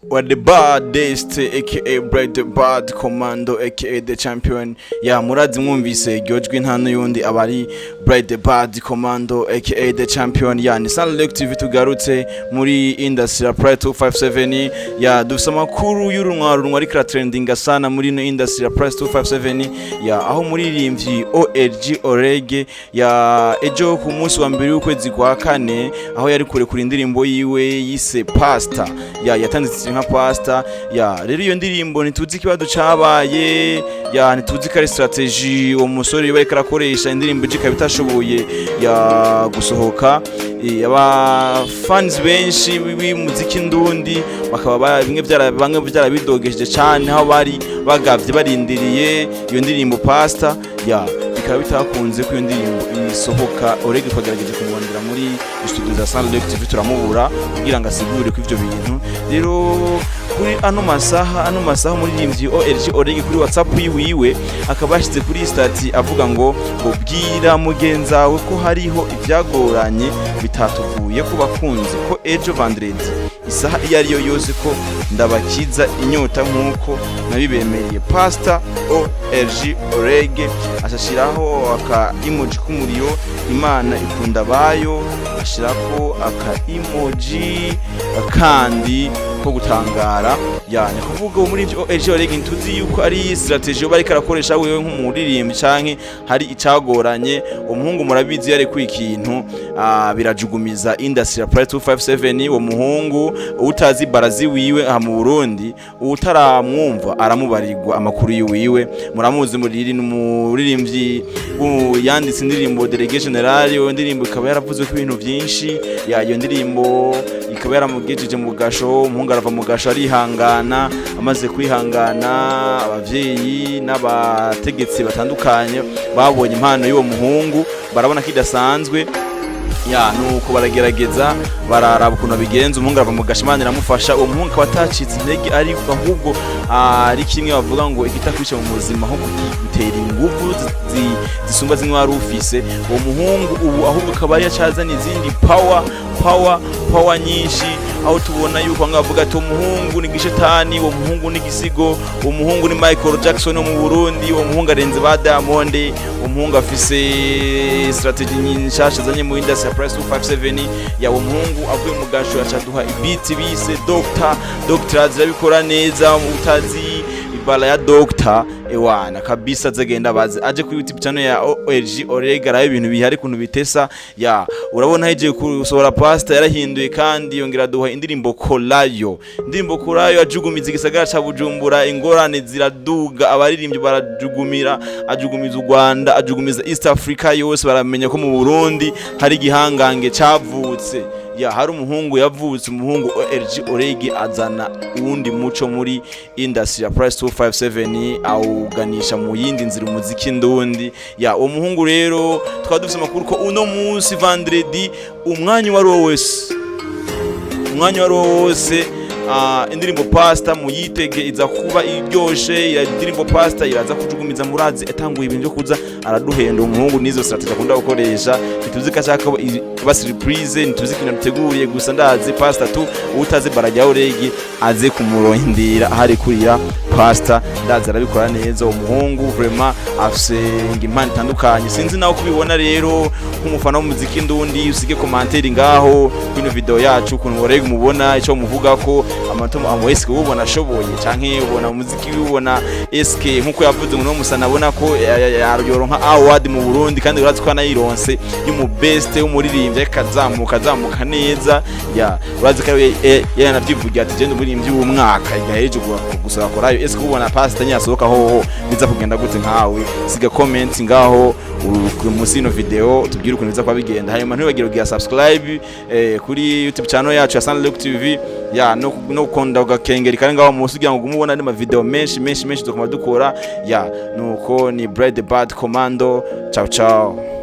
Wa the baddest, aka Bright the Bad Commando, aka the champion. Ya, murazi, mwumvise iryo jwi, nta n'uyundi aba ari Bright the Bad Commando, aka the champion. Ya, ni Sunlake TV, tugarutse muri industry ya Pride 257. Ya, dufise amakuru y'urunwa runwa ariko trendinga sana muri ino industry ya Pride 257. Ya, aho muririmbyi OLG Orege, ya, ejo ku munsi wa mbere w'ukwezi kwa kane, aho yari kure kuri indirimbo yiwe yise Pastor. Ya, yatanditse nka Pastor. Ya, rero iyo ndirimbo ntituzi ikibazo cabaye. Ya, ntituzi ko ari strategy uwo musore yoba ariko arakoresha, indirimbo ije ikaba itashoboye, ya, gusohoka. Aba fans benshi b'umuziki ndundi bakaba bimwe vyara bamwe vyarabidogesheje cane, aho bari bagavye barindiriye iyo ndirimbo Pastor. Ya, bikaba bitakunze ko iyo ndirimbo isohoka. Orege twagerageje kumurondera muri studio za Sunlake TV, turamubura kugira ngo asigure ko ivyo bintu. Rero kuri ano masaha umuririmbyi OLG Orege kuri WhatsApp yiwiwe akaba yashyize kuri status avuga ngo bwira mugenzawe ko hariho ivyagoranye bitatuvuye ku bakunzi, ko ejo vendredi isaha iyo ariyo yose ko ndabakiza inyota nk'uko nabibemereye. Pastor OLG Orege, ashashiraho aka emoji k'umuriro, Imana ikunda abayo, ashirako aka emoji kandi ko gutangara. Ya, ni kuvuga uwo muri OLG Orege ntuzi yuko ari strategy yo bariko arakoresha wewe nk'umuririmbyi canke hari icagoranye. Umuhungu murabizi, yari ikintu birajugumiza industry ya Pride 257. Uwo muhungu utazi barazi wiwe aha mu Burundi, utaramwumva aramubarirwa amakuru yiwiwe. Muramuzi, muriri n'umuririmbyi yanditse indirimbo Délégué Général. Iyo ndirimbo ikaba yaravuze ko ibintu byinshi. Ya, iyo ndirimbo ikaba yaramugejeje mu gasho. Umuhungu arava mu gasho, arihangana. Amaze kwihangana, abavyeyi n'abategetsi batandukanye babonye impano y'uwo muhungu, barabona ko idasanzwe. Ya, nuko baragerageza, bararaba ukuntu babigenza, umuhungu arava mu gasho, Imana iramufasha. Uwo muhungu akaba atacitse intege, ariko ahubwo ari kimwe bavuga ngo ikitakwishe mu buzima nko kugutera inguvu zisumba zimwe wari ufise. Uwo muhungu ubu ahubwo akaba ari yacazana izindi power, power, power nyinshi, aho tubona yuko bamwe bavuga ati uwo muhungu ni gishetani, uwo muhungu ni gisigo, uwo muhungu ni Michael Jackson wo mu Burundi, uwo muhungu arenze ba Diamond, uwo muhungu afise strategy nshasha azanye mu industry ya Press 257. Ya, uwo muhungu avuye mu gasho acaduha ibiti bise Doctor. Doctor zirabikora neza. Utazi ibala ya Doctor, ewana kabisa, azagenda baze aje kuri YouTube channel ya OLG Orega, arabe ibintu bihari kuntu bitesa. Ya, urabona heje gusohora Pastor, yarahinduye kandi yongera duha indirimbo Kolayo. Indirimbo Kolayo ajugumiza igisagara ca Bujumbura, ingorane ziraduga, abaririmbyi barajugumira, ajugumiza u Rwanda, ajugumiza East Africa yose, baramenya ko mu Burundi hari igihangange cavutse. Ya, hari umuhungu yavutse, umuhungu OLG Orege azana uwundi muco muri industry ya Price 257, awuganisha mu yindi nzira umuziki ndundi. Ya, uwo muhungu rero twaba dufise amakuru ko uno munsi vendredi, umwanya uwo ari wo wese, umwanya uwo ari wo wose, indirimbo Pastor muyitege, iza kuba iryoshe. Ya, indirimbo Pastor iraza kujugumiza. Murazi atanguye ibintu byo kuza araduhenda umuhungu, nizo strategy akunda gukoresha. Ntituzi ko ashaka ba surprise, ntituzi ikintu aduteguriye, gusa ndazi Pastor tu. Utazi barajya Oregi aze kumurondera ahari kurira Pastor, ndazi arabikora neza. Uwo muhungu vraiment afise impano itandukanye, sinzi nawe kubibona. Rero nk'umufana w'umuziki ndundi, usige commentaire ngaho kino video yacu ukuntu Oregi mubona, icyo muvuga ko amatomo amo, eske ubona ashoboye canke ubona umuziki ubona eske nkuko yavuze ngo no musana abona ko yoronka award mu Burundi, kandi urazi ko anayironse y'umu best w'umuririmbyi, akazamuka azamuka neza. Ya, urazi ko yanavyivugiye ati genda umuririmbyi w'umwaka igaheje gusaba korayo. Eske ubona Pastor nyasohoka hoho biza kugenda gute nkawe? Siga comment ngaho munsi ino video, tubwire ukuntu biza kuba bigenda. Hanyuma ntiwibagire kugira subscribe kuri YouTube channel yacu ya Sunlook TV. Ya, no gukunda ugakengeri kari ngaho munsi kugira ngo ugume ubona andi ma video menshi menshi menshi dukoma dukora. Ya, nuko ni Bread the Bad Commando. Ciao ciao.